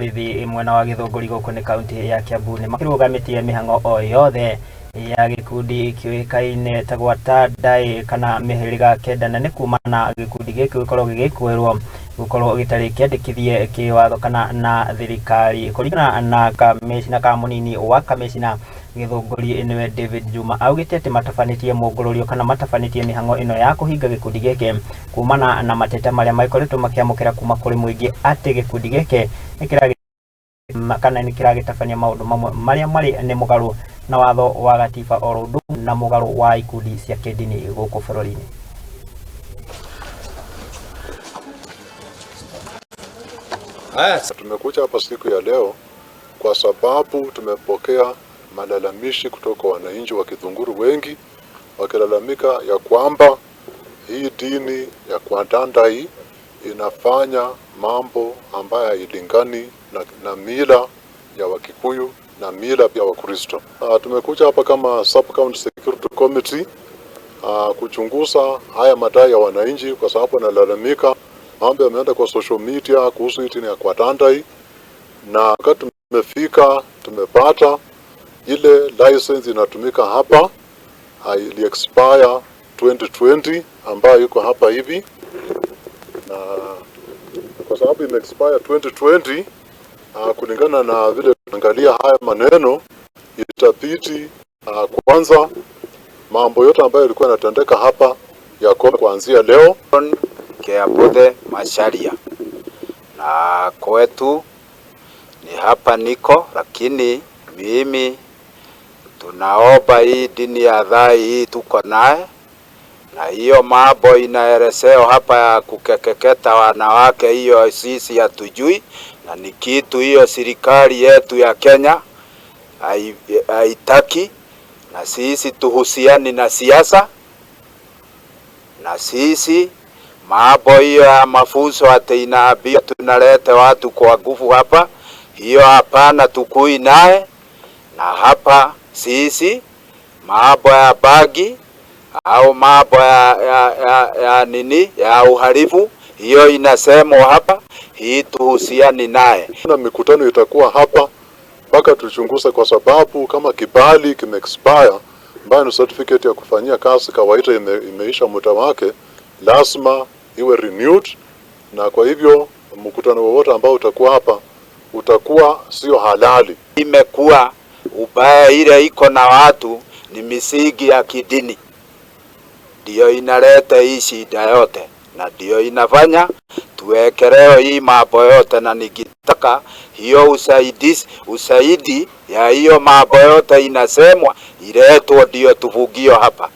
Borithi mwena wa Githunguri gũkũ nĩ kaunti ya Kiambu nĩ makĩrũgamĩtie mĩhang'o o yothe ya gĩkundi kĩũĩkaine ta gwata ndaĩ kana mĩhĩrĩga kenda, na nĩ kumana gĩkundi gĩkĩ gĩkorwo gĩgĩkwĩrwo gũkorwo gĩtarĩ kĩandĩkithie kĩwatho kana na thirikari. Kũringana na kamĩcina ka mũnini wa kamĩcina Githunguri nĩwe David Juma, augĩte atĩ matabanĩtie mũngũrũrio kana matabanĩtie mĩhang'o ĩno ya kũhinga gĩkundi gĩkĩ kumana na mateta marĩa makoretwo makĩamũkĩra kuma kũrĩ mũingĩ atĩ gĩkundi gĩkĩ nĩ kĩragĩ kana nĩ kĩragĩtabania maũndũ mamwe marĩa marĩ nĩ mũgarũ na watho wa gatiba oro ũndũ na mũgarũ wa ikundi cia kĩndini gũkũ bũrũri-inĩ. Tumekuja hapa siku ya leo kwa sababu tumepokea malalamishi kutoka wananchi wa Githunguri wengi wakilalamika ya kwamba hii dini ya Kwandandai inafanya mambo ambayo hailingani na mila ya Wakikuyu na mila pia Wakristo. Tumekuja hapa kama Sub County Security Committee kuchunguza haya madai ya wananchi, kwa sababu wanalalamika mambo yameenda kwa social media kuhusu hii dini ya Kwandandai, na wakati tumefika tumepata ile license inatumika hapa ili expire 2020 ambayo iko hapa hivi, na kwa sababu ime expire 2020, kulingana na vile tunaangalia haya maneno, itabidi kwanza mambo yote ambayo yalikuwa yanatendeka hapa yakome kuanzia leo. Kiabuthe Macharia, na kwetu ni hapa niko, lakini mimi tunaomba hii dini ya dhai hii tuko naye, na hiyo mambo inaelezewa hapa ya kukekeketa wanawake, hiyo sisi hatujui, na ni kitu hiyo serikali yetu ya Kenya haitaki, na sisi tuhusiani na siasa, na sisi mambo hiyo ya mafunzo ati inaambia tunalete watu kwa nguvu hapa, hiyo hapana, tukui naye. Na hapa sisi mambo ya bagi au mambo ya nini ya uhalifu, hiyo inasemwa hapa, hii tuhusiani naye. Na mikutano itakuwa hapa mpaka tuchunguze, kwa sababu kama kibali kime expire ambayo ni certificate ya kufanyia kazi kawaida imeisha muda wake, lazima iwe renewed, na kwa hivyo mkutano wowote ambao utakuwa hapa utakuwa sio halali. Imekuwa ubaya ile iko na watu ni misingi ya kidini ndio inaleta hii shida yote, na ndio inafanya tuwekelewe hii mambo yote, na nikitaka hiyo usaidi ya hiyo mambo yote inasemwa iletwe, ndio tuvugio hapa.